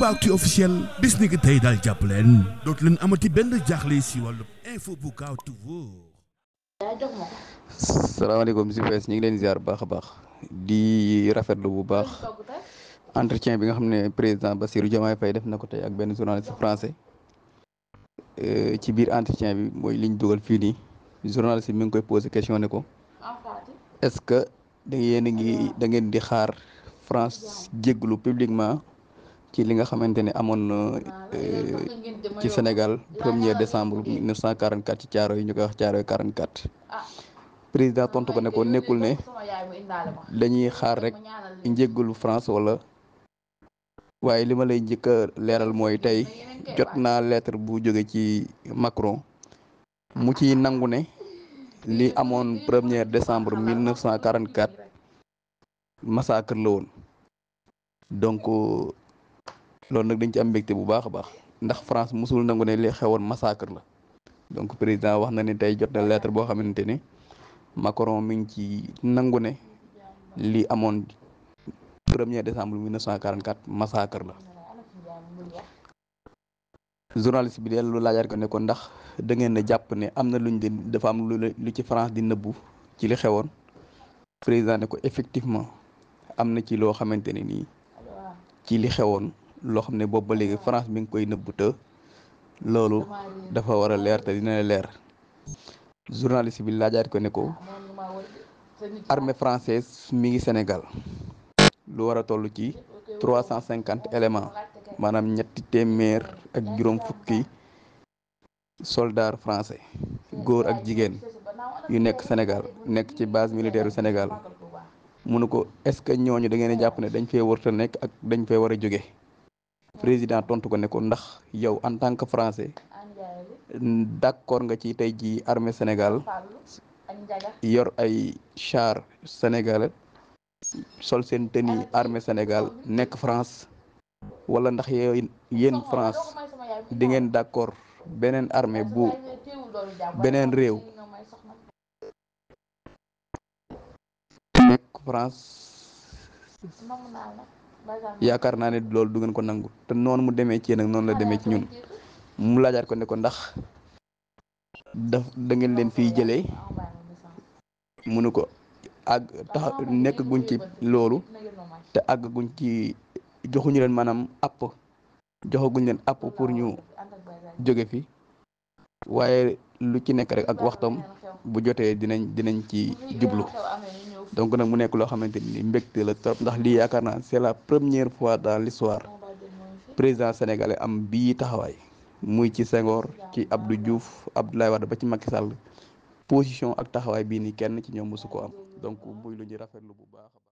Aboubacry officiel bis ni ki tey daal jàpp leen dootu leen amati benn jaaxle si wàllu info bu gaaw te wóor. salaamaaleykum si fees ñu ngi leen ziar bu baax a baax di rafetlu bu baax entretien bi nga xam ne président Bassirou Diomaye Faye def na ko tey ak benn journaliste français ci biir entretien bi mooy liñ dugal fii nii journaliste bi mi ngi koy posé question ne ko est-ce que da ngeen di xaar France jégglu publiquement ci li nga xamante ne amoon na ci Sénégal 1er décembre 1944 ci caaro yi ñu koy wax Caaroy 44 président tontu ko ne ko nekkul ne dañuy xaar rek njéggalu France wala waaye li ma lay njëkk a leeral mooy tey jot naa lettre bu jóge ci Macron mu ci nangu ne li amoon 1er décembre 1944 massacre la woon donc loolu nag dañ ci am mbégte bu baax a baax ndax France musul nangu ne li xewoon massacre la donc président wax na ni tey jot na lettre boo xamante ni Macron mi ngi ci nangu ne li amoon 1er décembre 1944 massacre la. journaliste bi dellu laajaat ko ne ko ndax da ngeen a jàpp ne am na dafa am lu ci France di nëbbu ci li xewoon président ne ko effectivement am na ci loo xamante ne nii ci li xewoon loo xam ne boobu ba léegi France mi ngi koy nëbbu te loolu dafa war a leer te dina leer. journaliste bi laajaat ko ne ko armée française mi ngi Sénégal lu war a toll ci 350 éléments maanaam 300 ak juróom fukki soldats français góor ak jigéen yu nekk Sénégal nekk ci base militaire yu Sénégal mu ne ko est-ce que ñooñu da ngeen a jàpp ne dañ fee warta nekk ak dañ fee war a jóge président tontu ko ne ko ndax yow en tant que français d'accord nga ci tey ji armée Sénégal yor ay char sénégalais sol seen tenue armée Sénégal nekk France wala ndax yéen France di ngeen d'accord beneen armée bu beneen réew nekk France yaakaar naa ne loolu du ngeen ko nangu te noonu mu demee ci yéen ak noonu la demee ci ñun mu laajaat ko ne ko ndax da ngeen leen fiy jëlee mu ne ko nekk guñ ci loolu te àgg guñ ci joxuñu leen maanaam joxaguñ leen app pour ñu jóge fi waaye lu ci nekk rek ak waxtam bu jotee dinañ ci jublu donc nag mu nekk loo xamante ni mbégte la trop ndax lii yaakaar naa c'est la première fois dans l'histoire président sénégalais am bii taxawaay muy ci Senghor ci Abdou Diouf Abdoulaye Wade ba ci Macky Sall position ak taxawaay bii ni kenn ci ñoom mosu ko am donc muy lu ñu rafetlu bu baax.